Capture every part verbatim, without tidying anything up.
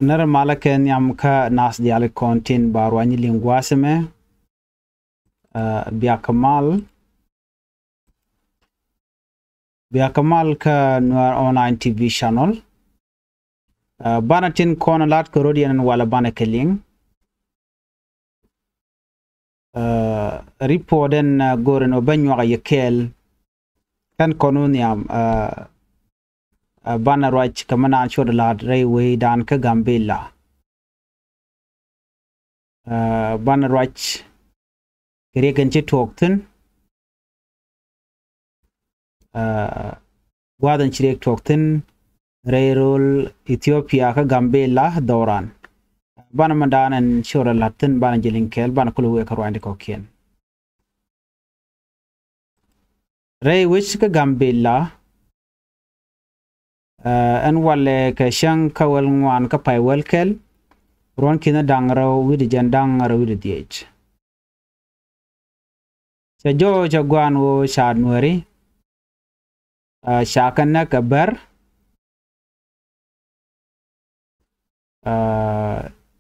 Nɛrɛ malä kɛ nhiam kä nath diaal kɔn tin ba ruany liŋ gua̱a̱th ɛmɛ. Biakä mal. Biakä mal kä Nuer Online T V channel. Banɛ tin kɔn lat kɛ rot yɛn walɛ banɛ kɛ liŋ. Report ɛn go̱r ɛn ɔ bä nyuak a yɛ kɛɛl. Kɛn kɔn wä nhiam. Banɛ ruac kɛ mi naan cuɔt lat rɛy wecdan kä Gambela. Banɛ ruac kɛ riɛk in ci tuɔɔk thi̱n. Gua̱a̱th in ci riɛk tuɔɔk thi̱n rɛy rööl Ethiopia kä Gambela dhɔran. Banɛ mi daan in ci rɔ la̱t thi̱n banɛ jɛ liŋ kɛɛl banɛ kulɛ wëë kä ruanydi kɔ̱kiɛn. Rɛy wec kä Gambela. Ɛn walɛ kɛ cäŋ kä wäl ŋuan kä pay wäl kɛl. Ruɔ̱n ki̱n da̱ŋ rɛw wi̱cdɛ jiɛn da̱ŋ rɛw wi̱cdɛ dhiec. Cɛ jɔɔc cɛ gua̱a̱n ɣöö ca Nuääri. Ca kɛ näk ɛ bär.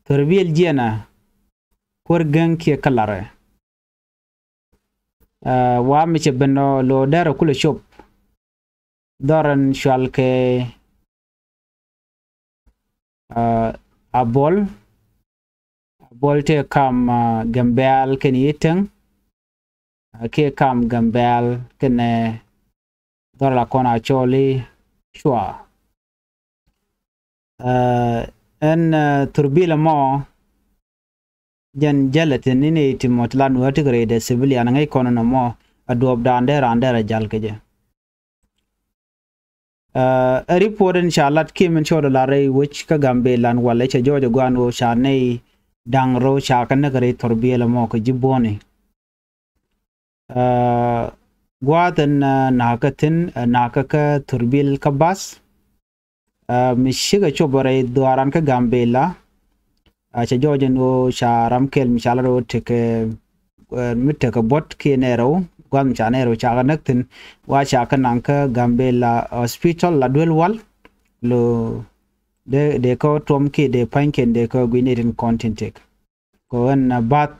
Thurbil jiɛnɛ kuäär gäŋ kiɛ kä larɛ. Wa mi cɛ ben ɔ lo̱o̱ dɛrɛ kulɛ cop. Dhɔr in cual kɛ Abol. Abol tëë kam Gambɛl kɛnɛ Yitäŋ. Kiɛ kam Gambɛl kɛnɛ dhɔr la kɔn a cɔɔli cua. Ɛn thurbil ɛmɔ jɛn jälɛ thi̱n ni nɛy ti mɔ ti la Nuäär ti kɛ rɛydɛ civilian ŋäc kɔn nɔmɔ a duɔ̱ɔ̱pdan dee raan dee rɛ jal kɛ jɛ. Ɛ report in ca lat kiɛ min cɔɔdɛ la rɛy wec kä Gambela walɛ cɛ jɔɔc ɛ gua̱a̱n ɣöö ca nɛy da̱ŋ rɛw ca kɛ näk rɛy thurbil ɛmɔ kɛ ji̱ buɔ̱ni. Gua̱a̱th in na̱a̱kä thi̱n na̱a̱kä kä thurbil kä bath. Mi cikɛ cop rɛy dhuaaran kä Gambela. Cɛ jɔɔc ɛn ɣöö ca ram kɛl mi ca lat ɣöö tekɛ mi tekɛ buɔ̱t kiɛ nɛy rɛw gua̱a̱th mi ca nɛy rɛw ca kɛ näk thi̱n. Wa ca kɛ naŋ kä Gambela hospital la duel wal. Lo dee dee kä tuɔm kiɛ dee pa̱ny kiɛ dee kä gui̱n nɛy tin kɔn tin tek. Kɛ ɣän bath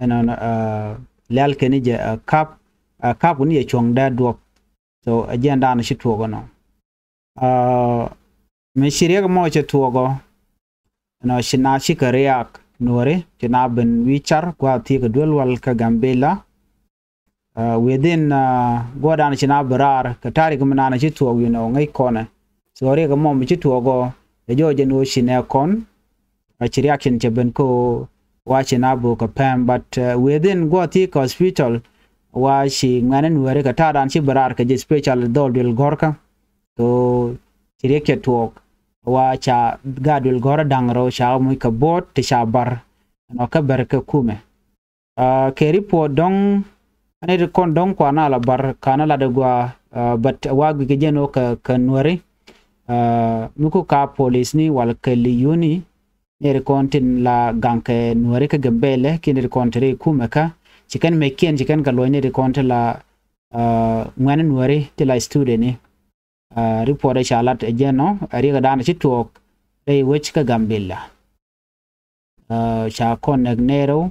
ɛn ɣän lial kɛn jɛ kap kap kɛn jɛ cuɔ̱ŋ dee duɔp. So ɛ jiɛn daanɔ ci tuɔɔk ɛnɔ. Mi ci riɛk mɔ cɛ tuɔɔk ɔ ɛnɔ ci na cikɛ riaak Nuääri ci na ben wi̱i̱ car gua̱a̱th thiek kɛ duel wal kä Gambela. Within guɔ̱dan ci na bi raar kɛ tarik mi naan ci tuɔɔk wi̱n ɔ ŋäc kɔnɛ. So riɛk mɔ mi ci tuɔɔk ɔ ɛ jɔɔc ɛn ɣöö ci nɛ kɔn. Ci reaction cɛ ben kä ɣöö wa ci na bok kɛ pɛm but within guɔ̱th ti kɛ hospital wa ci ŋuɛ̈ni Nuääri kɛ ta̱a̱dan ci bi raar kɛ jɛ special dhɔl duël gɔ̱rkä. Kɛ ɣöö ci riɛk cɛ tuɔɔk wa ca gaat duël gɔ̱rä da̱ŋ rɛw ca muc kɛ bo̱o̱t ti ca bar ɛnɔ kä bär kɛ kumɛ. Kɛ report dɔ̱ŋ ani ti kɔn dɔ̱ŋ kuan a la bar kan a lat a gua. But wa guic kɛ jɛn wä kɛ Nuääri. Mi ku ka police ni wal kɛ li yuni ni ti kɔn tin la gaŋ kɛ Nuääri kä Gambela kiɛ ni ti kɔn ti ri kumɛ kä ci kɛn mec kiɛn ci kɛn kɛ luɔ̱ny ni ti kɔn ti la ŋuɛ̈ni Nuääri ti la student ni. Report ca lat ɛ jɛn ɔ riɛk ɛ da̱a̱n ci tuɔɔk rɛy wec kä Gambela. Ca kɔn nɛk nɛɛrɛw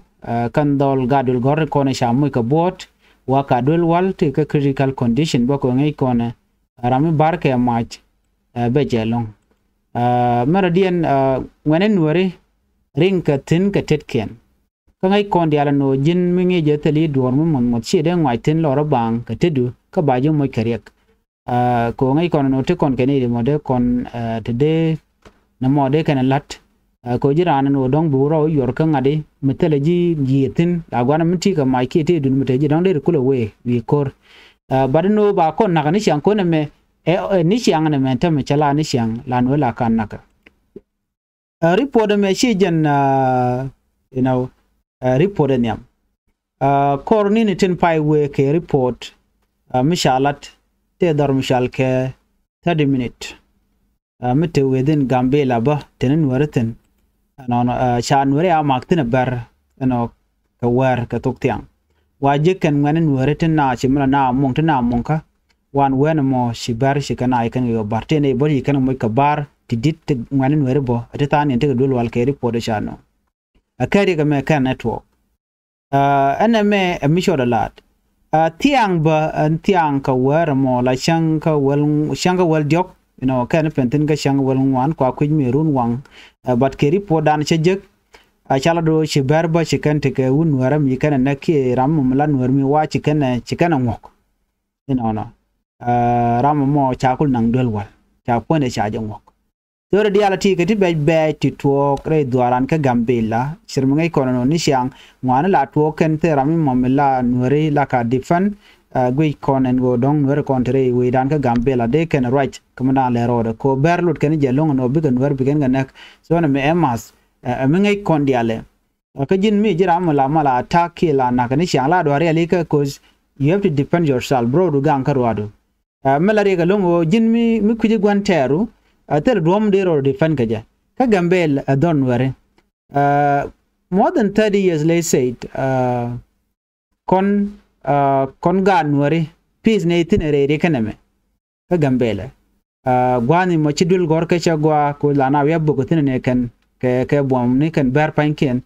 kɛn dhɔl gaat duël gɔ̱r kɔn ca muc kɛ buɔ̱ɔ̱t wa ka duël wal ti kä critical condition bä kɛ ŋäc kɔn ram mi bar kɛ mac. Bɛ jɛ lɔ̱ŋ mɛrɛ diɛn ŋuɛ̈ni Nuääri riŋ kɛ thi̱n kɛ tetkiɛn. Kä ŋäc kɔn diaal ɛn ɣöö ji̱n mi ŋi̱i̱c jɛ thil i̱ duɔ̱ɔ̱r mi muɔth muɔth ciɛ dee ŋuac thi̱n lɔrä baaŋ kɛ tetdu kä ba ji̱ muc kɛ riɛk. Kɛ ɣöö ŋäc kɔn ɛn ɣöö ti kɔn kɛn i̱ mɔ dee kɔn ti dee nɛ mɔ dee kɛn la̱t. Kɛ ɣöö ji̱ raan ɛn ɣöö dɔ̱ŋ bi wä rɔw i̱ yuɔr kä ŋa̱t i̱ mi thilɛ ji̱ yiëë thi̱n la gua̱n mi ti kɛ mac kiɛ ti dun mi te ji̱ dɔ̱ŋ dee ri kulɛ wee wi̱i̱ ko̱r. Bat ɛn ɣöö ba kɔn nakä ni ciaŋ ko̱n ɛmɛ ɛ ni ciaŋ ɛn ɛmɛ tämɛ cɛ la ni ciaŋ la nuɛ la kan nakä. Report ɛmɛ ci jɛn you know report ɛ nhiam. Kɔr ni ni tin pay wee kɛ report mi ca lat tëë dhɔr mi cal kɛ thirty minute. Mi te within Gambela bä teni Nuääri thi̱n. Ɛnɔnɔ ca Nuääri a mak thi̱n ɛ bɛr ɛnɔ kɛ wäär kɛ thok thiaŋ. Wa ji̱ kɛn ŋuɛ̈ni Nuääri tin na ci mi la na muŋ tin na muŋ kä wan wɛn ɛmɔ ci bɛr ci kɛn a ci kɛn kɛ bar tin ɛ bä ci kɛn moc kɛ bar. ti di̱t ti ŋuɛ̈ni Nuɛ̈ri bä, ti tha̱a̱ŋ niɛn ti kɛ duel wal kɛ report ca nɔ. Ɛ kɛ riɛk ɛmɛ kɛn network. Ɛn ɛmɛ ɛ mi cɔt ɛ la̱t. Thiaŋ bä, ɛn thiaŋ kä wäär ɛmɔ la cäŋ kä wäl, cäŋ kä wäl diɔ̱k, you know, kɛn pɛn thi̱n kä cäŋ wäl ŋuan kua kui̱c mi run waŋ. But kɛ report dan cä jek, a ca la do̱ ci bɛr bä ci kɛn tekɛ wun Nuɛ̈r mi kɛn ɛ näk kiɛ ram mi la Nuɛ̈r mi wa ci kɛn ɛ, ci kɛn ɛ ŋuɔ̱k. Inɔnɔ. Ram ɛmɔ ca kul naŋ duel wal. Ca puɔ̱nydɛ ca jɛ ŋuɔ̱k. Thöri diaal ti kɛ ti bɛc bɛc ti tuɔɔk rɛy dhuaaran kä Gambila. Cir mi ŋäc kɔn ɛnɔ ni ciaŋ ŋuani la tuɔɔk kɛn thil ram mi mɔmi la Nuɛ̈ri la ka defend. Guic kɔn ɛn ɣöö dɔ̱ŋ Nuɛ̈ri kɔn te rɛy wecdan kä Gambila dee kɛn ruac kä mi da̱a̱n lɛ rɔɔdɛ kɛ ɣöö bɛr lot kɛn jɛ lo̱ŋ ɛnɔ bikɛ Nuɛ̈r bikɛn kɛ näk. So ɛn ɛmɛ ɛ math, ɛ mi ŋäc kɔn diaalɛ. Kä ji̱n mi ji̱ ram mi la mal a attack kiɛ la nakä ni ciaŋ la duaar rialikä, 'cause you have to defend yourself, bro, du gaŋ kä ruaadu. Ɛ mi la riɛk ɛlɔ̱ŋ ɣöö ji̱n mi, mi kui̱ci gua̱n tɛɛru, ɛ thil duɔ̱m dee rɔ defend kɛ jɛ. Kä Gambila ɛ dhɔr Nuɛ̈ri. Ɛ more than thirty years, let's say, ɛ kɔn, ɛ kɔn gaat Nuɛ̈ri, peace nɛy thi̱n ɛ rɛy riɛk kɛn ɛmɛ. Kä Gambila. Ɛ gua̱a̱th ni mɔ ci duel gɔ̱r kä cɛ gua̱a̱ ku la na wi̱i̱ a bok thi̱n ni kɛn kɛ, kɛ buɔ̱m ni kɛn bɛr pa̱nykiɛn.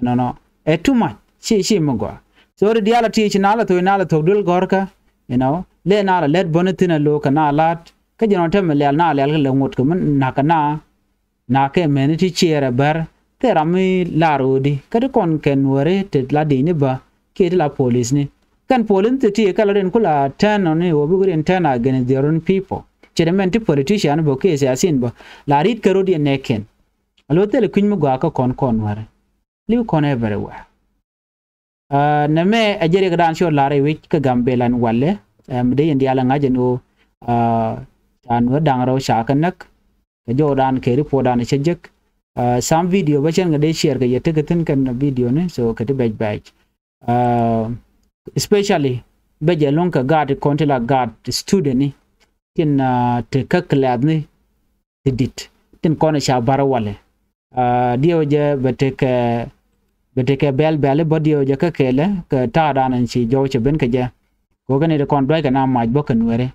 Nɔnɔ. Ɛ too much. Ci, ci mi gua̱a̱. So ri diaal a ti ci na la thok, na la thok duel gɔ̱r kä, you know, lɛ na la lɛt bäni thi̱n a lo̱o̱ kɛ na la̱t. Kä jɛ nɔ tɛmɛ lial na lial kɛ lɛ ŋot kɛ mi nakä na. Nakä mɛni ti ciɛɛr ɛ bär, thil ram mi lar ɣöödi, kä ti kɔn kɛ Nuɛ̈ri ti la di̱cni bä, kiɛ ti la polisni. Kɛn polisni ti ti kɛ la rin ku la turn ɔni ɣöö bikɛ rin turn against their own people. Ce̱t mɛn ti politician bä kiɛ siasin bä, la rit kɛ rot yɛ nɛɛkiɛn. A lo̱ thil kui̱ny mi gɔaa kä kɔn kɔn Nuɛ̈ri. Li̱w kɔn everywhere. Ɛ nɛmɛ ɛ jɛ riɛkdan cot la̱r i̱ wi̱c kä Gambila ɛn walɛ. Ɛ mi dee yɛn diaal ɛ ŋa̱c ɛn ɣöö, ɛ ca Nuɛ̈r da̱ŋ rɛw ca kɛ näk. Kɛ jɔwdan kɛ reportdan cä jek. Ɛ some video bä cɛn kɛ dee share kɛ yɛ tekɛ thi̱n kɛn video ni, so kɛ ti bɛc bɛc. Ɛ especially bɛ jɛ lo̱ŋ kɛ gaat kɔn ti la gaat student ni. Tin, ɛ ti kä class ni ti di̱t tin kɔn ca bar walɛ. Ɛ diɛw jɛ bɛ tekɛ, bɛ tekɛ bɛl bɛl bä diɛw jɛ kä kɛɛlɛ kɛ ta̱a̱dan ɛn ci jɔw cɛ ben kɛ jɛ. Kɛ ɣöö kɛ ni ti kɔn duackɛ na mac bä kɛ Nuɛ̈ri.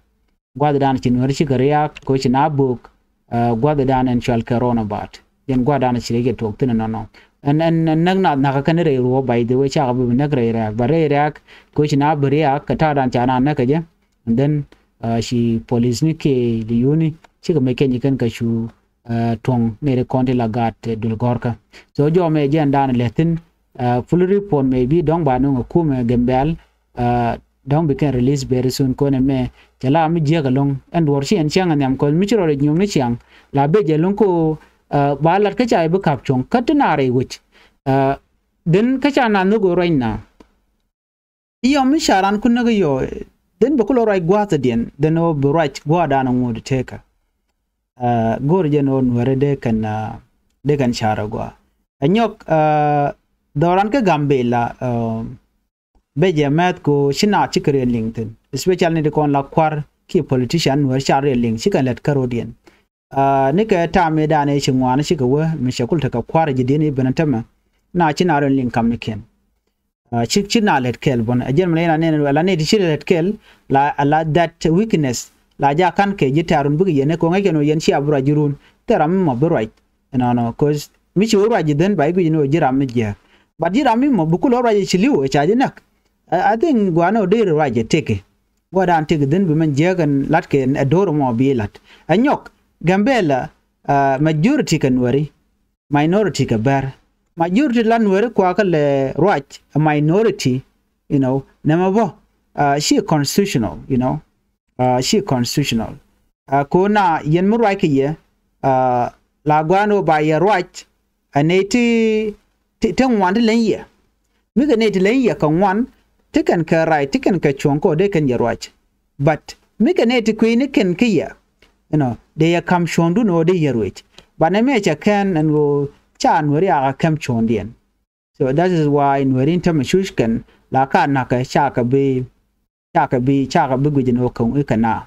Gua̱thdan ci Nuɛ̈ri cikɛ riaak kɛ ɣöö ci na bök, ɛ gua̱thdan ɛn cual kɛ roundabout. Yɛn gua̱thdan ci rɛy kɛ tuɔɔk thi̱n ɛnɔnɔ. Ɛn, ɛn, ɛn näk na nakä kɛn rɛy ruɔ̱ɔ̱p, by the way, cakɛ bi bi näk rɛy rɛ̈ɛ̈k. But rɛy rɛ̈ɛ̈k kɛ ɣöö ci na bi riaak kɛ ta̱a̱dan ca na näk kɛ jɛ. And then, ɛ ci polisni kɛ liyuni cikɛ mec kɛn ci kɛn kɛ cu, ɛ tuɔ̱ŋ nɛy ti kɔn ti la gaat, ɛ duel gɔ̱rkä. So jɔmɛ jɛn dan lɛ thi̱n, ɛ full report maybe dɔ̱ŋ ba nöŋ ɛ kumɛ Gambila, ɛ dɔ̱ŋ bi kɛn release very soon kɔn ɛmɛ. Cɛ la mi jiäk ɛlɔ̱ŋ ɛn duɔ̱ɔ̱r ci ɛn ciaŋ ɛ nhiam kɔn mi ci rɔɔdɛ nyuɔ̱ŋni ciaŋ la bec ɛlɔ̱ŋ ko, ɛ ba lat kä ca i̱ bi ka̱p cuɔ̱ŋ kä ti naar i̱ wec. Ɛ den kä ca na nhök ɣöö ruacna. I̱ yɔm mi ca ran kun näk i̱ yɔ, den bɛ ku lɔ ruac gua̱a̱thädiɛn, den ɣöö bi ruac gua̱a̱thdan ŋot tekä. Ɛ go̱o̱r jɛn ɣöö Nuɛ̈ri dee kɛn, ɛ dee kɛn ca̱r ɛ gua̱a̱. Ɛ nyɔk, ɛ dhɔran kä Gambila, ɛ bɛ jɛ mɛth ko ci na cikɛ riɛn liŋ thi̱n. Especially ni ti kɔn la kua̱r kiɛ politician Nuɛ̈ri ca riɛn liŋ, cikɛ lɛt kä rɔ̱diɛn. Ɛ nikɛ ta̱a̱ mëëdan ëë ci ŋuan cikɛ wee mi cɛ kul tekɛ kua̱r ji̱ di̱n i̱ ben tämɛ. Na ci na rɔ liŋ kamnikiɛn. Ɛ ci, ci na lät kɛl bun. Ɛ jɛn mi la yɛn a nɛn, la nɛy ti ci lät kɛl, la, la that weakness la ja̱ ka̱n kɛ ji̱ tɛ̈run bikɛ yɛn ɛ kɛ ŋäc kɛn ɣöö yɛn ci a bi ruac ji̱ run. Thil ram mi mɔ bi ruac. Ɛnɔnɔ, 'cause mi ci wä ruac ji̱ dhän ba i̱ guic ni ɣöö ji̱ ram mi jiääk. But ji̱ ram mi mɔ bi kul wä ruac ji̱ ci li̱w ɛ ca ji̱ näk. I, I think gua̱a̱n ɣöö dee ruac ji̱ tëkɛ. Gua̱a̱dan tëkɛ dhän bi mɛn jiääk ɛn la̱t kɛ ɛ do̱r mɔ bi la̱t. Ɛ nyɔk, Gambila, ɛ majority kɛ Nuɛ̈ri, minority kɛ bɛr. Majority la Nuɛ̈ri kuakä lɛ ruac, ɛ minority, you know, nɛmɛ bä, ɛ ci constitutional, you know, ɛ ci constitutional. Ɛ ko̱na yɛn mi ruac kɛ yɛ, ɛ la gua̱a̱n ɣöö ba yɛ ruac, ɛ nɛy ti, ti, ti ŋuan ti leny yɛ. Mi kɛ nɛy ti leny yɛ kɛ ŋuan, ti kɛn kɛ right, ti kɛn kɛ cuɔ̱ŋ kɛ ɣöö dee kɛn yɛ ruac. But mi kɛ nɛy ti kui̱ni kɛn kä yɛ, you know, dee yɛ ka̱m cuɔ̱ŋdun ɣöö dee yɛ ruec. But nɛmɛ cɛ kɛn ɛn ɣöö ca Nuɛ̈ri a kɛ kɛm cuɔ̱ŋdiɛn. So that is why Nuɛ̈ri in tämɛ cuc kɛn la ka na̱kɛ cakɛ bi, cakɛ bi, cakɛ bi guic ni wä käŋ i̱ kɛ na.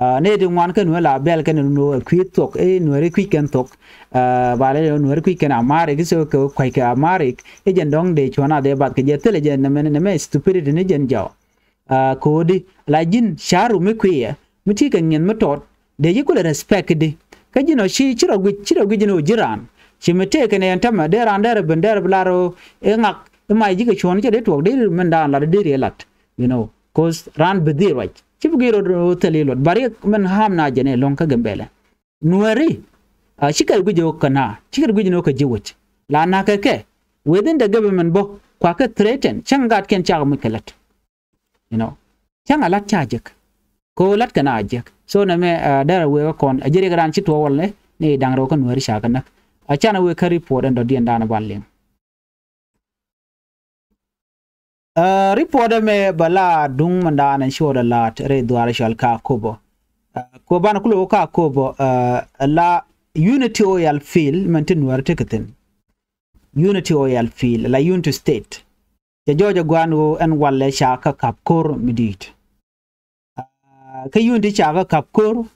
Ɛ nɛy ti ŋuan kɛn wä la bɛl kɛn ni wä kui̱ thok i̱ Nuɛ̈ri kui̱c kɛn thok. Ɛ ba lɛ Nuɛ̈ri kui̱c kɛn Amharic i̱ so kɛ kua̱c kɛ Amharic i̱ jɛn dɔ̱ŋ dee cuɔ̱n a dhɛ bath kɛ jɛ thilɛ jɛ nɛmɛ, nɛmɛ stupidity ni jɛn jɔw. Ɛ ko̱di la ji̱n ca̱ru mi kui̱ yɛ mi ti kɛ ŋi̱eth mi tɔt dee ji̱ kulɛ respect di. Kä ji̱n ɔ ci, ci rɔ guic, ci rɔ guic ji̱n ɔ ji̱ raan. Ci mi tëëkɛ nɛ ɛn tämɛ dee raan derɛ ben derɛ bi lar ɔ i̱ ŋak i̱ mac ji̱ kɛ cuɔ̱n cɛ dee tuɔɔk dee mɛn daan lat dee riɛ lat. You know, 'cause raan bi dhil ruac ci bi guic rɔ thil i̱ luɔt bari mɛn ha̱a̱m na jɛn ɛ lo̱ŋ kä Gambɛlɛ. Nuääri, a, cikɛ guic ɛ wä kä na, cikɛ guic ɛ wä kä ji̱ wec. La na kɛ kɛ, within the government bä, kua kɛ threaten, cäŋ gatkiɛn cakɛ muc kɛ lät. You know, cäŋ a lät ca jek. Ko lät kɛ na a jek. So nɛ mɛ, a, derɛ wee kä kɔn, a ji̱ riɛk raan ci tuɔɔk wal ni, ni da̱ŋ rɛw kä Nuääri cakɛ näk. A canɛ wee kä report ɛn dɔ̱diɛn daanɛ ban liŋ. Ɛ, report ɛmɛ bɛ la duŋ mɛn daanɛ cuɔt ɛ laat rɛy dhuaar cual ka Akobo. Ɛ, Akobo banɛ kulɛ wä ka Akobo, ɛ, la Unity Oil Field mɛn ti Nuäär tekɛ thi̱n. Unity Oil Field, la Unity State. Cɛ jɔɔc ɛ gua̱a̱n ɣöö ɛn walɛ ca kä kap ko̱r mi di̱i̱t. Aa, kä Unity ca kä kap ko̱r,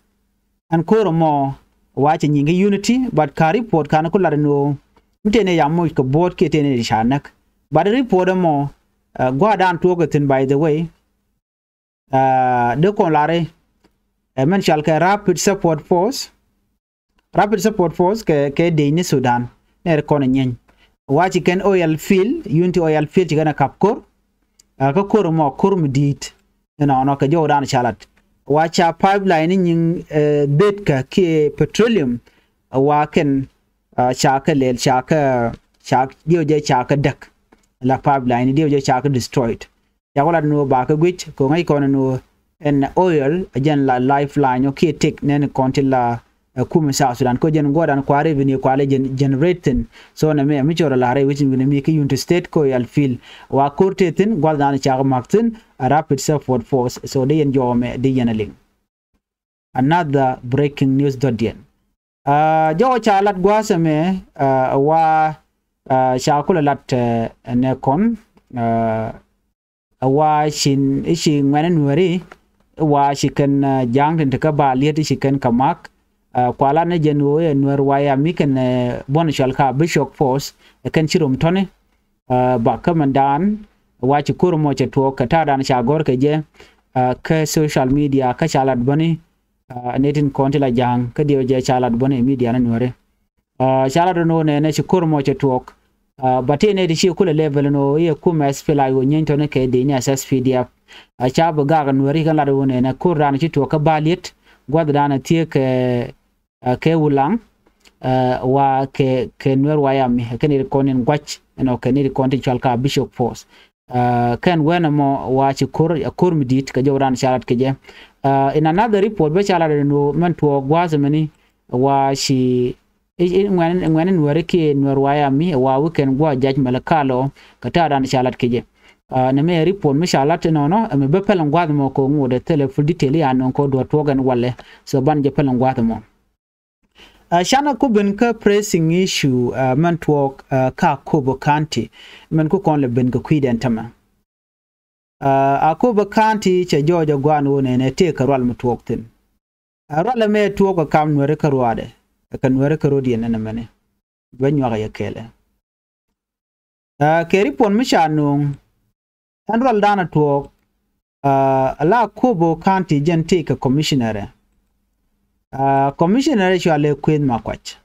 ɛn ko̱r ɛmɔ wa cɛ nyiŋ kä Unity, but ka report kan ku lat ɛn ɣöö mi tëë ni ya moc kɛ buɔ̱ɔ̱t kiɛ tëë ni ca näk. But report ɛmɔ, aa, gua̱a̱r dan tuɔɔk ɛ thi̱n, by the way, aa, dee kɔn lar i̱, ɛ, mɛn cɔal kɛ Rapid Support Force, Rapid Support Force kɛ, kɛ dec ni Sudan. Nɛr kɔn ɛ nyieeny. Wa ci kɛn oil field, Unity Oil Field ci kɛn ɛ kap ko̱r. Ɛ, kä ko̱r ɛmɔ ko̱r mi di̱i̱t. Inɔnɔ kɛ jɔwdan ca lat. Wa ca pipeline ni nyiŋ, ɛ, dheetkɛ kiɛ petroleum. Ɛ, wa kɛn, ɛ, ca kɛ lɛl, ca kɛ, ca, diɛw jɛ ca kɛ däk. La pipeline ni diɛw jɛ ca kɛ destroyed. Ca ku lat ni wä ba kɛ guic, kɛ ɣöö ŋäc kɔn ni wä ɛn oil, ɛ jɛn la lifeline, ɔ kiɛ tëk nɛn kɔn ti la, ɛ, kumɛ South Sudan. Kɛ ɣöö jɛn guɔdan kua revenue kua lɛ gen-, generate thi̱n. So nɛ mɛ, mi cɔr la rɛy wi̱c ni mi kä Unity State kɛ oil field. Wa ko̱r tëë thi̱n, gua̱thdan ca kɛ ma̱k thi̱n, ɛ Rapid Support Force. So dee yɛn jɔɔmɛ, dee yɛn a liŋ. Another breaking news dɔ̱diɛn. Aa, jɔwä ca lat gua̱a̱th ɛmɛ, aa, wa, aa, ca kulɛ lat, ɛ, nɛ kɔn, aa, wa ci, ci ŋuɛ̈ni Nuääri, wa ci kɛn, aa, ja̱a̱ŋ tin te kä ba liet ci kɛn kɛ mak, aa, kua lat ni jɛn ɣöö ɛ Nuäär White Army kɛn, ɛ, buɔ̱n cual ka Bishop Force, ɛ kɛn ci rom tɔ̱ni, aa, ba kä mɛn daan, wa ci ko̱r mɔ cɛ tuɔɔk kɛ ta̱a̱ daan ca gɔ̱r kɛ jɛ, aa, kä social media kä ca lat bäni, aa, ni tin kɔn ti la ja̱a̱ŋ kä diɛw jɛ ca lat bäni media ni Nuääri. Aa, ca lat ni wä nɛnɛ ci ko̱r mɔ cɛ tuɔɔk. Aa, ba ti nɛ ti ci kulɛ level ni wä i̱ ɛ kumɛ S P L A I O nyieeny tɔ̱ni kɛ dec ni S S P D F. Aa, ca bi gak Nuääri kɛn lat wä nɛnɛ ko̱r daan ci tuɔɔk kä Baliet, gua̱th daan thiee kɛ, ɛ, kɛ Wulaŋ, ɛ, wa kɛ, kɛ Nuäär White Army, ɛ kɛn i̱ kɔn in gua̱c, ɛnɔ kɛn i̱ kɔn ti cual ka Bishop Force. Ɛ, kɛn wɛn ɛmɔ wa ci ko̱r, ɛ, ko̱r mi di̱i̱t kɛ jɔwdan ca lat kɛ jɛ. Ɛ, in another report bä ca lat ɛn ɣöö mɛn tuɔɔk gua̱a̱th ɛmɛni wa ci, i̱, i̱, ŋuɛ̈ni, ŋuɛ̈ni Nuääri kiɛ Nuäär White Army, wa weekend gua̱a̱th jac mɛlɛ kalɔ kɛ ta̱a̱ dan ca lat kɛ jɛ. Ɛ, nɛ mɛ report mi ca lat ɛnɔnɔ, ɛmɛ bä päl ɛn gua̱a̱th ɛmɔ kɛ ŋot ɛ thilɛ full detail i̱ anɔŋ kɛ duɔ̱ɔ̱r tuɔɔk ɛn walɛ. So banɛ jɛ päl ɛn gua̱a̱th ɛmɔ. Ɛ, canɛ ku ben kä pressing issue, ɛ, mɛn tuɔɔk, ɛ, kä Akobo County, mɛn ku kɔn lɛ ben kɛ kui̱dɛn tämɛ. Ɛ, Akobo County cɛ jɔɔc ɛ gua̱a̱n wä nɛnɛ tëëkɛ rual mi tuɔɔk thi̱n. Ɛ, rual ɛmɛ tuɔɔk ɛ kam Nuääri kä ruaadɛ, ɛ kɛ Nuääri kä rɔ̱diɛn ɛn ɛmɛni. Bɛ nyuak ɛ yɛ kɛɛlɛ. Ɛ, kɛ report mi ca nööŋ, ɛn rual danɛ tuɔɔk, ɛ, ala Akobo County jɛn tëëkɛ commissioner. Ɛ, commissioner cualɛ Kueth Makuac.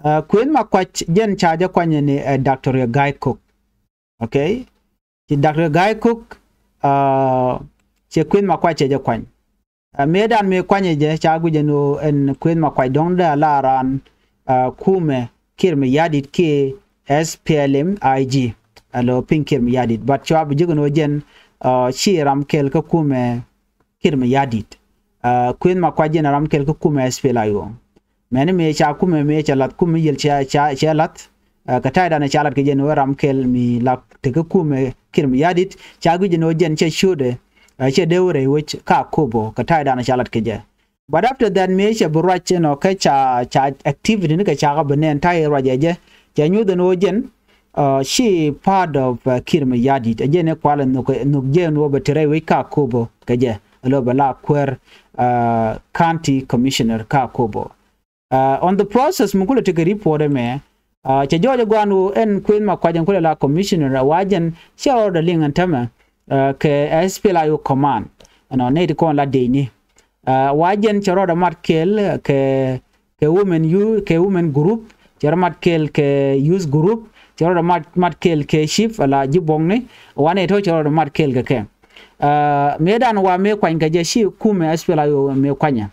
Ɛ, Kueth Makuac jɛn ca jɛ kuany ni, ɛ, Doctor Gai Kok. Okay? Ci Doctor Gai Kok, ɛ, cɛ Kueth Makuac cɛ jɛ kuany. Ɛ, mëëdan mëë kuanyɛ jɛ ca guic ɛn ɣöö ɛn Kueth Makuac dɔ̱ŋ dee a la raan, ɛ, kumɛ Kiir Mayardit kiɛ S P L M I G. Alo piny Kiir Mayardit. But cua bi ji̱ kɛn ɣöö jɛn, ɛ, ci ram kɛl kä kumɛ Kiir Mayardit. Ɛ, Kueth Makuac jɛn ram kɛl kä kumɛ S P L A I O. Mɛni mëë ca kumɛ mëë cɛ lath kumɛ yiël cɛ, cɛ, cɛ lath. Ɛ, kɛ ta̱ydan ca lat kɛ jɛ ni wä ram kɛl mi la tekä kumɛ Kiir Mayardit, ca guic ni wä jɛn cɛ ciötdɛ, ɛ, cɛ dee wä rɛy wec kä Akobo, kɛ ta̱ydan ca lat kɛ jɛ. But after that mëë cɛ bi ruac ɛnɔ kä ca, ca activity ni kɛ ca kä bi nɛn ta̱yɛ ruac ɛ jɛ, cɛ nyuth ɛn wä jɛn, ɛ, ci part of, ɛ, Kiir Mayardit. Ɛ jɛn ɛ kualɛ nhök, nhök jɛ ɛn wä bɛ te rɛy wec kä Akobo kɛ jɛ. Ɛ lɔ bɛ la kuäär, ɛ, county commissioner kä Akobo. Ɛ, on the process mi kulɛ tekɛ report ɛmɛ, ɛ, cɛ jɔɔc ɛ gua̱a̱n ɣöö ɛn Kueth Makuac ɛn kulɛ la commissioner ɛ wa jɛn cɛ order liŋ ɛn tämɛ, ɛ, kɛ S P L A I O command. Ɛnɔ nɛy ti kɔn la dec ni. Aa, wa jɛn cɛ rɔɔdɛ mat kɛɛl kɛ, kɛ women youth, kɛ women group, cɛ rɔ mat kɛɛl kɛ youth group, cɛ rɔɔdɛ mat, mat kɛɛl kɛ chief ala ji̱ buɔ̱kni, wa nɛy tɔ̱ cɛ rɔɔdɛ mat kɛɛl kɛ kɛ. Aa, mëëdan wa mëë kuany kɛ jɛ ci kumɛ SPLA-IO mëë kuanyɛ.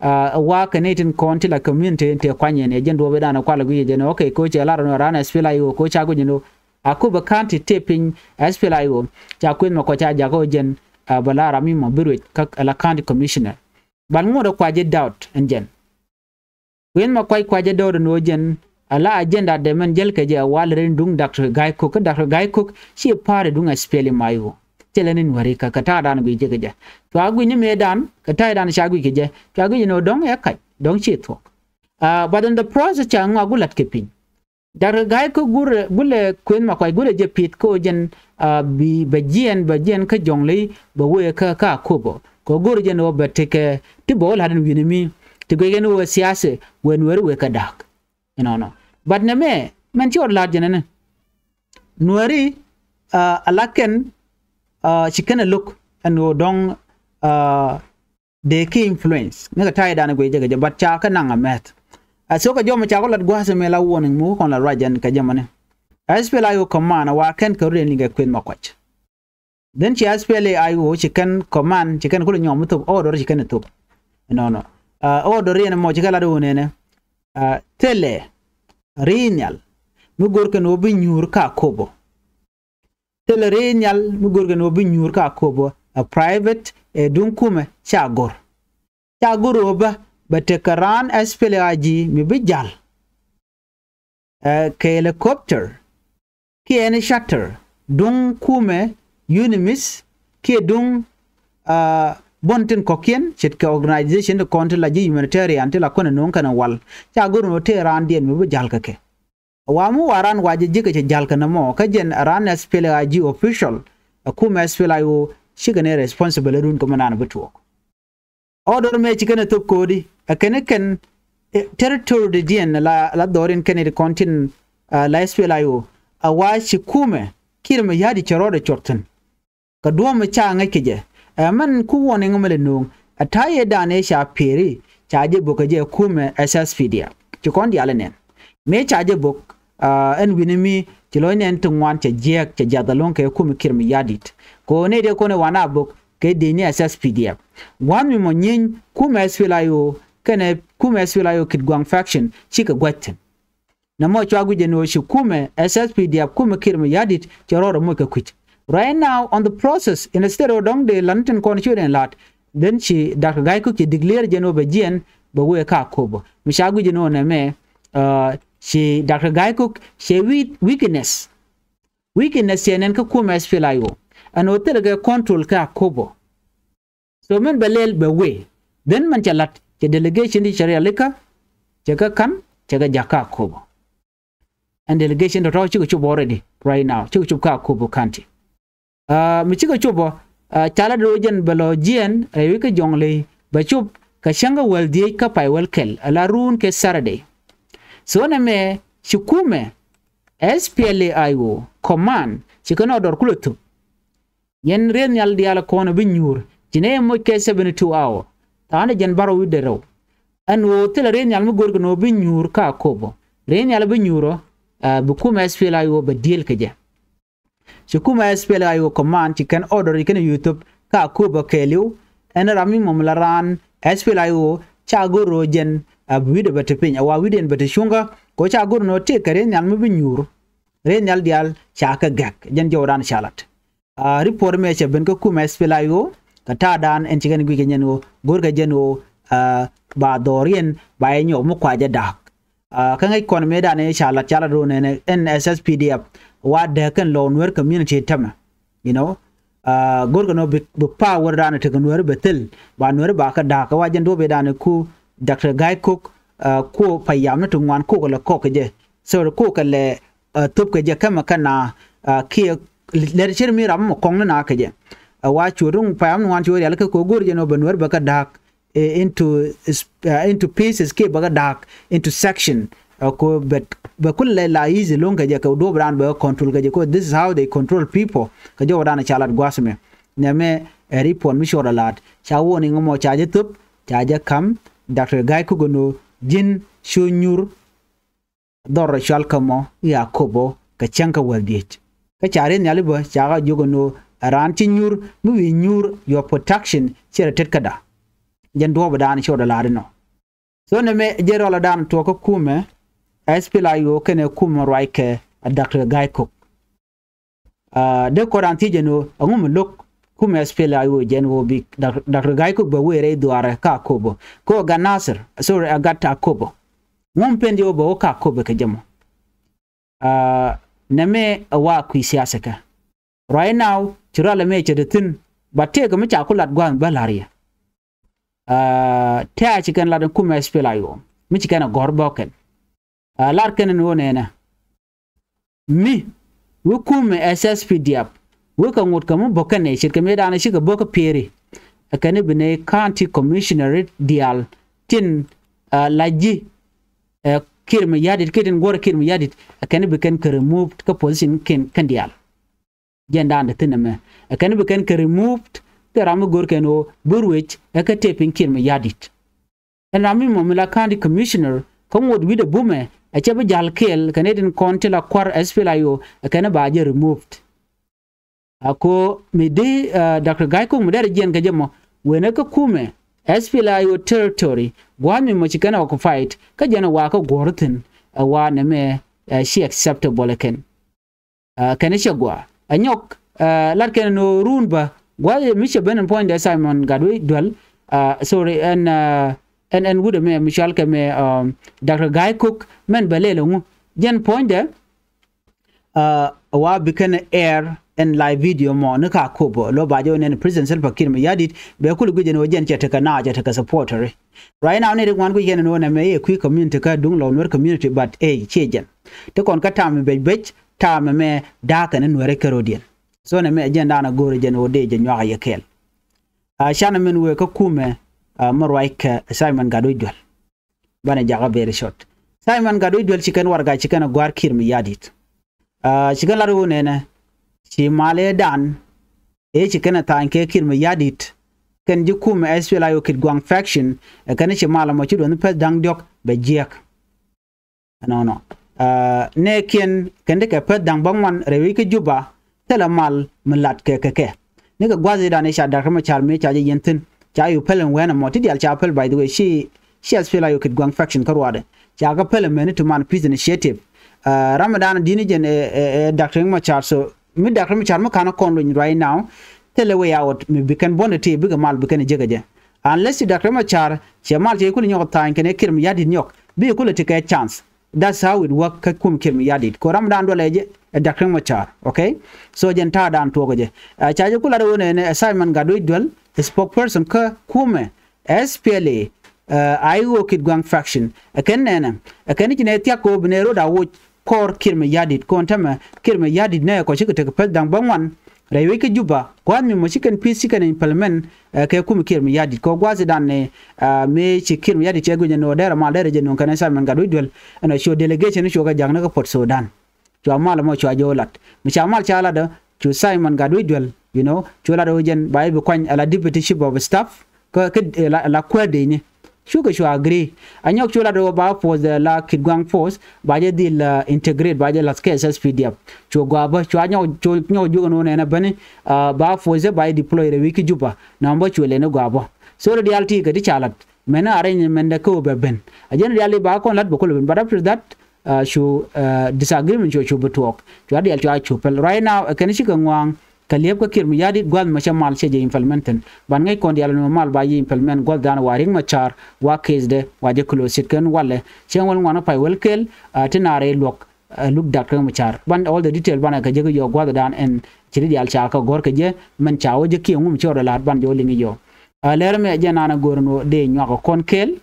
Aa, wa kɛ nɛy tin kɔn ti la community tëë kuanyɛ ni jɛn duɔ̱ɔ̱p mëëdan kualɛ guic jɛ ni, okay, ko cɛ lar ni raan SPLA-IO ko ca guic ni. Akobo County tëë piny SPLA-IO, ca Kueth Makuac ca jakä jɛn, aa, bɛ la ram mi mɔ bi ruec kä la county commissioner. But ŋot ɛ kua jɛ doubt ɛn jɛn. Kueth Makuac kua jɛ doubt ɛn ɣöö jɛn ala agenda dɛ mɛn jäl kɛ jɛ a wal ren duŋ Doctor Gai Kok. Kä Doctor Gai Kok ci party duŋ SPLA-IO. Cɛ lɛ ni Nuäri kä, kɛ ta̱a̱ dan guic jɛ kɛ jɛ. Cua guic ni mëëdan, kɛ ta̱a̱ dan ca guic kɛ jɛ. Cua guic ni ɣöö dɔ̱ŋ ɛ kac, dɔ̱ŋ ci thuɔ̱k. Aa, but in the process ca ŋɔak gu la̱t kɛ piny. Doctor Gai Kok gurɛ, gulɛ Kueth Makuac gulɛ jɛ pith kä ɣöö jɛn, aa, bi, bɛ jiɛn, bɛ jiɛn kä Jɔŋley, bɛ wëë kä, kä Akobo. Kɛ ɣöö go̱r jɛn ɣöö bɛ tekɛ ti bɛ wä la̱t ɛn wi̱ni mi ti guic ɛn ɣöö siasa wëë Nuäri wëë kɛ da̱a̱k. Inɔnɔ. But nɛmɛ, mɛn ci ɣɔt la̱t jɛn ɛnɛ. Nuäri, aa, ala kɛn, aa, ci kɛn ɛ lo̱k ɛn ɣöö dɔ̱ŋ, aa, dee ki influence ni kɛ ta̱a̱ i̱ dan guic jɛ kɛ jɛ, but ca kɛ naŋ a mɛth. A thok kɛ jɔmɛ ca kɔ lat gua̱a̱th mɛ la warning mi wä kɔn la ruac jɛn kɛ jɛ mɔni. SPLA-IO command a wa kɛn kɛ rut ɛn liŋ kɛ Kueth Makuac. Then ci SPLA-IO ci kɛn command, ci kɛn kulɛ nyɔm mi thop, order ci kɛn thop. Inɔnɔ. Aa, order in mɔ ci kɛ lat wä nɛnɛ. Aa, thilɛ ri̱i̱n nhial mi go̱r kɛn wä bi nyuur kä Akobo. Thilɛ ri̱i̱n nhial mi go̱r kɛn wä bi nyuur kä Akobo, a private, ɛ duŋ kumɛ ca go̱r. Ca go̱r wä bä, bɛ tekɛ raan SPLA-IG mi bi ja̱l. Ɛ, kɛ helicopter, kiɛ ɛn charter, duŋ kumɛ UNMISS, kiɛ duŋ, aa, buɔ̱n tin kɔ̱kiɛn, ce̱tkɛ organization ti kɔn ti la ji̱ humanitarian, ti la kɔn ɛ no̱o̱ŋ kɛn ɛ wal. Ca go̱r wä tëë raandiɛn mi bi ja̱l kɛ kɛ. Wa mi wa ran wa jɛ ji̱ kɛ cɛ ja̱l kɛ nɛmɔ, kä jɛn ran SPLA-IG official, ɛ kumɛ SPLA-IO, cikɛ ni responsible run kɛ mɛ nan bi tuɔɔk. Order mɛ ci kɛn ɛ thop ko̱di, ɛ kɛn kɛn, ɛ, territory di diɛn la, la dhɔr in kɛn it kɔn tin, aa, la SPLA-IO, ɛ wa ci kumɛ, Kiir Mayardit cɛ rɔɔdɛ cuɔr thi̱n. Kɛ duɔ̱ɔ̱p mi ca ŋäc kɛ jɛ. Ɛ mɛn ku warning mi lɛ no̱o̱ŋ. Ɛ ta̱yɛ dan ëë ca pieri, ca jɛ bök kɛ jɛ kumɛ SSPDF. Ci kɔn diaal ɛ nɛn. Mëë ca jɛ bök, aa, ɛn wi̱ni mi, ci lɔc nɛn ti ŋuan cɛ jiɛɛk, cɛ jiath ɛlɔ̱ŋ kɛ kumɛ Kiir Mayardit. Kɛ ɣöö nɛy dee kɔn ɛ wan a bök, kɛ dee ni SSPDF. Gua̱a̱th mi mɔ nyieeny, kumɛ SPLA-IO, kɛnɛ kumɛ SPLA-IO Kitgwang faction, cikɛ gua̱c thi̱n. Nɛmɔ cua guic ɛn ɣöö ci kumɛ SSPDF, kumɛ Kiir Mayardit, cɛ rɔɔdɛ moc kɛ kui̱c. Right now, on the process, instead of dɔ̱ŋ dee la̱t ni tin kɔn ci wä dee la̱t, then ci Doctor Gai Kok ci declare jɛn ɣöö bɛ jiɛn, bɛ wëë kä Akobo. Mi ca guic ɛn ɣöö nɛmɛ, aa, ci Doctor Gai Kok, cɛ weak-, weakness. Weakness cɛ nɛn kä kumɛ SPLA-IO. Ɛn ɣöö thilɛ kɛ control kä Akobo. So min bɛ lɛl bɛ wee. Then min cɛ la̱t, cɛ delegation ti cɛ rialikä, cɛ kɛ ka̱n, cɛ kɛ jakä Akobo. Ɛn delegation tɔ̱tɔ̱ cikɛ cop already, right now. Cikɛ cop kä Akobo County. Aa, mi cikɛ cop ɔ, aa, ca la̱t ɣöö jɛn bɛ lɔ jiɛn, ɛ wi̱i̱ kä Jɔŋley, bɛ cop kɛ cäŋ kä wäl dhieec kä pay wäl kɛl, ala ruun kɛ Saturday. So nɛmɛ, ci kumɛ, SPLA-IO command, ci kɛn order kulɛ thop. Yɛn rieth nhial diaal kɔn bi nyuur. Ci nɛ moc kɛ seventy two hour. Tha̱a̱ŋ jɛn bärɔw wi̱cdɛ rɛw. Ɛn ɣöö thilɛ rieth nhial mi go̱o̱rkɛ ni ɣöö bi nyuur kä Akobo. Rieth nhial bi nyuur ɔ, aa, bi kumɛ SPLA-IO bɛ deal kɛ jɛ. Ci kumɛ SPLA-IO command ci kɛn order ci kɛn yuthop kä Akobo kɛɛliw. Ɛn ram mi mɔm la raan SPLA-IO ca go̱r ɣöö jɛn, aa, bi wi̱cdɛ bɛ te piny. A wa wi̱cdɛ bɛ te cuŋkä. Kɛ ɣöö ca go̱r ni ɣöö tëëkɛ rieth nhial mi bi nyuur. Rieth nhial diaal ca kɛ gɛk. Jɛn jɔwdan ca lat. Aa, report mɛ cɛ ben kä kumɛ SPLA-IO, kɛ ta̱a̱dan ɛn ci kɛn guic kɛ nyɛn ɣöö, go̱rkɛ jɛn ɣöö, aa, ba dhɔriɛn, ba yɛ nyɔk mi kuacɛ da̱a̱k. Aa, kä ŋäc kɔn mëëdan ëë ca lat, ca lat ro̱o̱n ɛn, ɛn SSPDF, wa dääk kɛn lɔw Nuer community tämɛ. You know, aa, go̱rkɛ nɔ bi, bi power dan tekɛ Nuer bɛ thil, ba Nuer ba kɛ da̱a̱k, kɛ wa jɛn duɔ̱p ëëdan ku Doctor Gai Kok, aa, ku payam ni ti ŋuan kok lɛ kɔk kɛ jɛ. Sorry, kok kɛ lɛ, aa, thop kɛ jɛ kämɛ kä na, aa, kiɛ lɛr cir mi ram mɔ kɔŋ ni na kɛ jɛ. Aa, wa cuɔ ruŋ payam ni wan cuɔ rial kɛ kɛ go̱r jɛ nɔ bɛ Nuer bɛ kɛ da̱a̱k, eh, into, aa, into pieces kiɛ bɛ kɛ da̱a̱k into section. Aa, ko bɛ, bɛ kulɛ la easy loŋ kɛ jɛ kɛ duɔp dan bɛ control kɛ jɛ, ko this is how they control people. Kɛ jɔwdan ca lat gua̱a̱th mɛ. Nɛmɛ ɛ report mi cuɔr a lat. Ca warning mɔ ca jɛ thop. Ca jɛ ka̱m Doctor Gai Kok ɛn ɣöö ji̱n cu nyuur dhɔr rɔ cual kä mɔ i̱ Akobo kɛ cäŋ kä wäl dhieec. Kä ca rieth nhiali bä ca kɛ jiök ɛn ɣöö ɛ raan ci nyuur mi wi̱i̱ nyuur your protection ciɛ rɔ tet käda. Jɛn duɔ̱ɔ̱p ɛ daan ci rɔ dɔ la̱r inɔ. So nɛmɛ jɛ rɔl ɛ daan tuɔɔk kä kumɛ S P L A I O kɛnɛ kumɛ ruac kɛ Doctor Gai Kok. Dee kɔn raan thiec ɛn ɣöö ɛŋu mi lo̱k kumɛ S P L A I O jɛn ɣöö bi Doctor Gai Kok bɛ wëë rɛy dhuaarɛ kä Akobo kä gat Nasir, sorry, ɛ gat Akobo. Ŋu mi pen jɛ ɣöö bɛ wä kä Akobo kɛ jɛ mɔ. Nɛmɛ ɛ wa kui̱ siasa kɛ. Right now ci rɔl ɛmɛ cɛ te thi̱n, but tëëkɛ mi ca ku lat gua̱a̱th bä la̱r yɛ. Tɛ̈ a ci kɛn lat ɛn kumɛ S P L A I O mi ci kɛn ɛ gɔ̱r bä kɛn. Lar kɛn ɛn ɣöö nɛnɛ mi wä kumɛ S S P D F wä kɛ ŋot kɛ mi bä kɛn ɛ ce̱tkɛ mëë da̱a̱n cikɛ bä kä pieri. Ɛ kɛn i̱ bi nɛy county commissioner diaal tin la ji̱ ɛ Kiir Mayardit kiɛ tin guɔ̱r Kiir Mayardit ɛ kɛn i̱ bi kɛn kɛ removed kä position kɛn diaal. Jɛn da̱a̱n te thi̱n ɛmɛ ɛ kɛn i̱ bi kɛn kɛ removed. Thil ram mi go̱r kɛn ɣöö bi ruëc ɛ kä tëë piny Kiir Mayardit. Ɛn ram mi mɔ mi la county commissioner kä ŋot wi̱cdɛ bumɛ ɛ cɛ bi ja̱l kɛɛl kɛ nɛy tin kɔn ti la kua̱r S P L A I O ɛ kɛn i̱ ba jɛ removed. A ko mi di Doctor Gai Kok mi derɛ jiɛn kɛ jɛ mɔ wen ɛ kä kumɛ S P L A I O territory gua̱a̱th mi mɔ ci kɛn occupied kä jɛn ɛ wa kä guɔ̱r thi̱n ɛ wa nɛmɛ ɛ ci acceptable ɛ kɛn. Kɛn i̱ cɛ gua ɛ nyɔk lat kɛn ni run bä gua̱th mi cɛ ben ɛn puɔ̱nydɛ Simon Gatwec Dual. Sorry ɛn ɛn ɛn wut ɛmɛ mi cɔal kɛ mɛ Doctor Gai Kok mɛn bɛ lɛl ɛŋu jɛn puɔ̱nydɛ. Wa bi kɛn air ɛn live video mɔ ni ka Akobo lo ba jɛ wä nɛn President Salva Kiir Mayardit bɛ kul guic ɛn wä jɛn cɛ tekɛ na cɛ tekɛ supporter. Right now ni rik ŋuan guic kɛn ɛn wä nɛ mɛ yɛ kui̱ community kä duŋ lɔ Nuer community but ɛ ciɛ jɛn. Ti kɔn kä tam mi bec bec tam mɛ da̱a̱kɛ ni Nuɛri kɛ rodiɛn. So nɛ mɛ jɛn da̱a̱n a go̱o̱rɛ jɛn ɣöö dee jɛ nyuak a yɛ kɛɛl. A canɛ min wëë kä kumɛ mi ruac kɛ Simon Gatwec Dual. Banɛ jakä very short. Simon Gatwec Dual ci kɛn warɛga ci kɛn a gua̱a̱r Kiir Mayardit. Ci kɛn lat ɣöö nɛnɛ ci mal ëë dan ëë ci kɛn a tha̱a̱ny kɛ Kiir Mayardit kɛn ji̱ kumɛ S P L A I O Kitgwang faction ɛ kɛn ci mal ɛmɔ ci duɔ̱th ni pɛth da̱ŋ diɔ̱k bɛ jiɛk. Ɛnɔnɔ nɛɛkiɛn kɛn ti kɛ peth da̱ŋ bäŋuan rɛy wec kä Juba. Thilɛ mal mi lat kɛ kɛ kɛ nikɛ gua̱th i̱dan i̱ ca Doctor Machar mëë ca jɛ yɛn thi̱n. Ca yu päl ɛn wɛn ɛmɔ ti diaal ca päl, by the way, ci ci S P L A I O Kitgwang faction kä ruaadɛ ca kɛ päl ɛmɛni ti man Peace Initiative. Ram mi dan di̱n i̱ jɛn ɛ Doctor Machar, so mi Doctor Machar mi ka̱n kɔn luny right now. Thilɛ way out mi bi kɛn buɔ̱ndɛ ti bikɛ mal bi kɛn jek ɛ jɛ. Unless ti Doctor Machar cɛ mal cɛ kulɛ nyɔk tha̱a̱ny kɛn ɛ Kiir Mayardit nyɔk bi kulɛ ti kɛ chance. That's how it work kä kum Kiir Mayardit. Ko ram dan duɔlɛ jɛ ɛ Doctor Machar. Okay. So jɛn ta̱a̱ dan tuɔɔk jɛ. Ca jɛ kulɛ ɣöö nɛ Simon Gatwec Dual spokesperson kä kumɛ S P L A I O Kitgwang faction. Ɛ kɛn nɛnɛ ɛ kɛn ci nɛ thiak ko bi nɛ rot a woc kɔɔr Kiir Mayardit kɔn tämɛ Kiir Mayardit nɛ kɔ cikɛ tek peth da̱ŋ bäŋuan rɛy wec kä Juba gua̱a̱th mi mɔ ci kɛn peace ci kɛn implement. Kɛ kum Kiir Mayardit kɔ gua̱a̱th i̱dan ni mëë ci Kiir Mayardit cɛ guic ɛn ɣöö derɛ mal derɛ jɛ nuŋ kɛn Simon Gatwec Dual. Ɛn ɣöö cu delegation cu kɛ ja̱k ni kä Port Sudan. Cua mal ɛmɔ cua jɛ wä lat mi ca mal ca lat ɔ cu Simon Gatwec Dual, you know, cu lat ɔ jɛn ba i̱ bi kuany ala deputy chief of staff. Kä kä la kuäär dee ni cukɛ cua agree. A nyɔk cu lat ɣöö ba force la Kitgwang force ba jɛ dhil integrate ba jɛ lath kɛ S S P D F. Cu gɔaa bä cua nyɔk cu nyɔk juɔk ɛn ɣöö nɛn a bäni ba force ba jɛ deploy rɛy wec kä Juba. Nɔmɔ bä cu lɛni gɔaa bä. So rɛ diaal ti kɛ ti ca lat mɛn arrangement dɛ kä ɣöö bɛ ben. A jɛn diaal ti ba kɔn lat bɛ kulɛ ben, but after that cu disagreement cu cu bi tuɔɔk. Cua diaal cua cu päl right now ɛ kɛn cikɛ ŋuaŋ. Kɛ liɛp kä Kiir Mayardit gua̱th mɛ cɛ mal cɛ jɛ implement thi̱n. Ban ŋäc kɔn diaal ni mɛ mal ba jɛ implement gua̱th dan wa Riek Machar wa case dɛ wa jɛ close it kɛn walɛ cɛ wäl ŋuan pay wäl kɛl. Ti naar ɛ luɔk luk Doctor Machar ban all the detail ban kɛ jɛ kä yɔ gua̱th dan ɛn ci ri diaal ca kɛ gɔ̱r kɛ jɛ mɛn ca wä jɛ kiɛ ŋum ci ɔdɛ la̱t ban jɛ wä liŋ yɔ. Lɛr mɛ jɛ naan ɛ go̱r ni wä dee nyuak kɔn kɛl.